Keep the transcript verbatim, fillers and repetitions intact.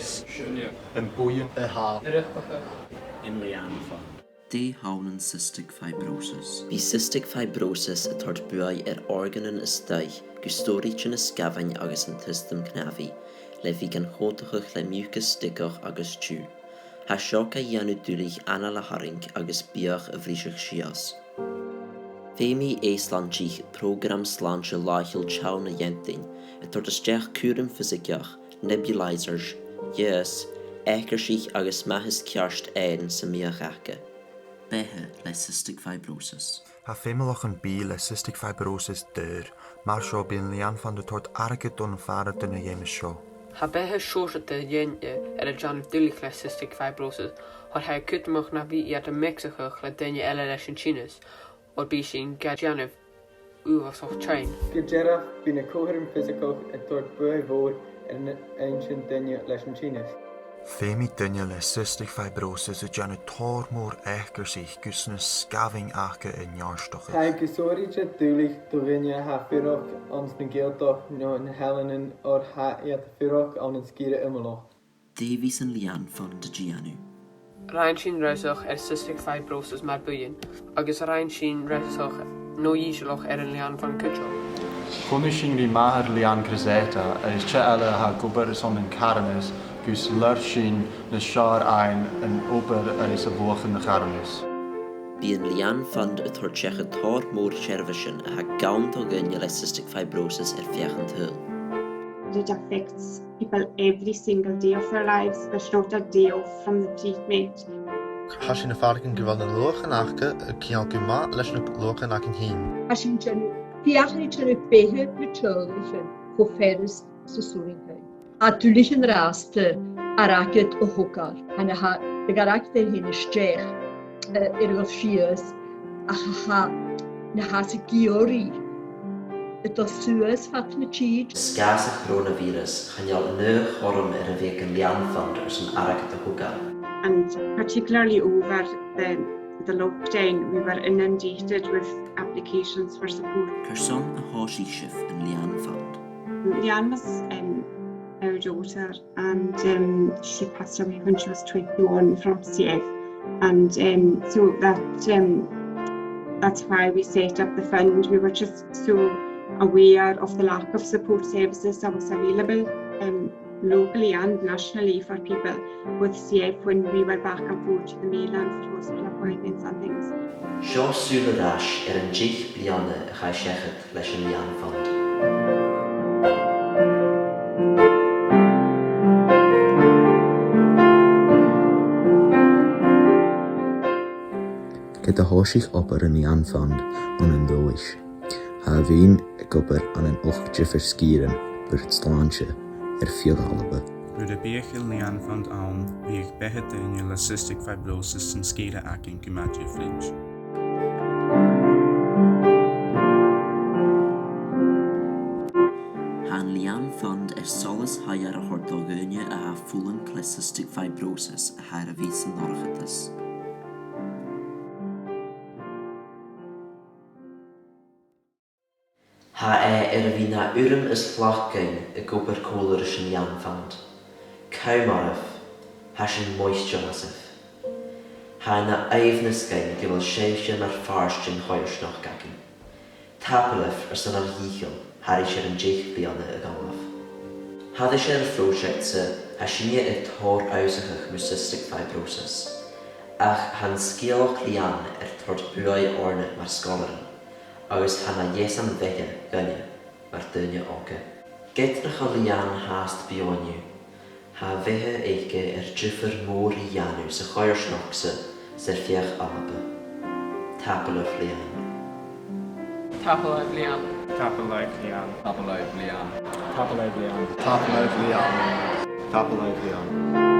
Sin e. Am buidheann a tha. An riochdachadh. An lìonfond. Dè th' ann an cystic fibrosis? Bidh cystic fibrosis a' toirt buaidh air organan a-staigh gu stòraidean na sgamhain agus an t-siostam cnàmhaidh, le bhith gan còmhdachadh le miùcas steigeach agus tiugh. Tha seo ga dhèanamh duilich anail a tharraing agus biadh a bhriseadh sìos. Feumaidh euslaintich prògram slàinte làitheil teann a dh'fhaotainn, a' toirt a-steach cùram fiosaigeach, nebulizers, dheas, eacarsich agus mathas ceart aran sam bith aca. Beatha le cystic fibrosis. Tha feumalachdan bìdh le cystic fibrosis daor, mar seo bidh an lìonfond a' toirt airgead don phàrantan a dh'fheumas seo. Tha beatha seòrsa de dhaoine air a dhèanamh duilich le cystic fibrosis, oir tha e cudromach na bhith iad a' mixeachadh le daoine eile leis an tinneas, oir bidh sin ga dhèanamh uabhasach teann. Gu dearbh, bidh na còmhradairean fiosaigeach a' toirt buaidh mhòr air an inntinn daoine leis an tinneas. Feumaidh daoine le cystic fibrosis a dhèanamh tòrr mòr eacarsich gus na sgamhain aca a neartachadh. Tha e gu sònraichte duilich do dhaoine a tha a' fuireach anns na Gàidhealtachd no na h-Eileanan, oir tha iad a' fuireach ann an sgìre iomallach. Dè bhios an lìonfond a' dèanamh? Rinn sinn rannsachadh air cystic fibrosis mar buidheann, agus rinn sinn rannsachadh neo-dhìcheallach air an lìonfond cuideachd. Chunnaic sinn ri màthair lìon Crusetta agus tè eile a tha ag obair airson an carthannas, gus leir sinn nas fheàrr fhaighinn an obair agus a' bhuachainn na carthannas. Bidh an lìonfond a' toirt seachad tòrr mòr sheirbheisean a tha gann do dhaoine le cystic fibrosis air feadh an t-saoghail. It affects people every single day of their lives. There's not a day off from the treatment. Tha sinn a' faireachdainn gu bheil na luachan aca a' ceangal gu math leis na luachan againn fhìn. Tha sinn a' dèanamh, feuchainn ri dèanamh beatha na teaghlaichean cho furasta 's as urrainn dhuinn. Tha duilich an-dràsta airgead a thogail, tha na tha, bidh airgead air tighinn a-steach, eh, air a dhol sìos, ach tha, tha na tha sa ghiorraidh a' dol suas fad na tìde. Sgàth 's a' chorònabhìoras, chan eil an aon chothrom air a bhith aig an lìonfond airson airgead a thogail. And particularly over the, the lockdown, we were inundated with applications for support. Carson a thòisich sibh an lìonfond? Leanne was, um, our daughter, and, um, she passed away when she was twenty-one from C F. And, um, so that, um, that's why we set up the fund. We were just so aware of the lack of support services that was available, um, locally and nationally for people with C F when we were back and forth to the mainland for hospital appointments and things. Seo sùil air ais air an deich bliadhna a chaidh seachad leis an lìonfond. Ged a thòisich obair an lìonfond ann an Dùghlais, tha e a-bhòn ag obair ann an ochd diofar sgìrean bùrd slàinte air feadh Alba. Nuair a bhiodh an lìonfond ann, bhiodh beatha daoine le cystic fibrosis san sgìre againn gu math diofraichte. Tha an lìonfond air solas shaidheir a thoirt do dhaoine a tha a' fulang le cystic fibrosis a tha air a bhith san dorchadas. Tha e air a bhith na urram is tlachd dhuinn ag obair còmhla ris an lìonfond. Coma oirbh, tha sinn moiteil asaibh. Tha e na aoibhneas dhuinn gu bheil sibhse mar phàirt den choimhearsnachd againn. Tapadh leibh airson ur dhìcheall thairis air an deich bliadhna a dh'fhalbh. Thairis air a' phròiseact-sa, tha sinne air tòrr ionnsachadh mu cystic fibrosis, ach tha an sgeulachd Leanne air toirt buaidh oirnn mar sgoilearan, agus tha e na dheasan-bheatha dhuinne mar daoine òga. Ged nach eil Leanne fhathast beò an-diugh, tha a bheatha aice air diofar mòr ri dhèanamh sa choimhearsnachd-sa 's air feadh Alba. Tapadh leibh, Leanne. Tapadh leibh, Leanne. Tapadh leibh, Leanne. Tapadh leibh, Leanne. Tapadh leibh, Leanne. Tapadh leibh, Leanne. Tapadh leibh, Leanne.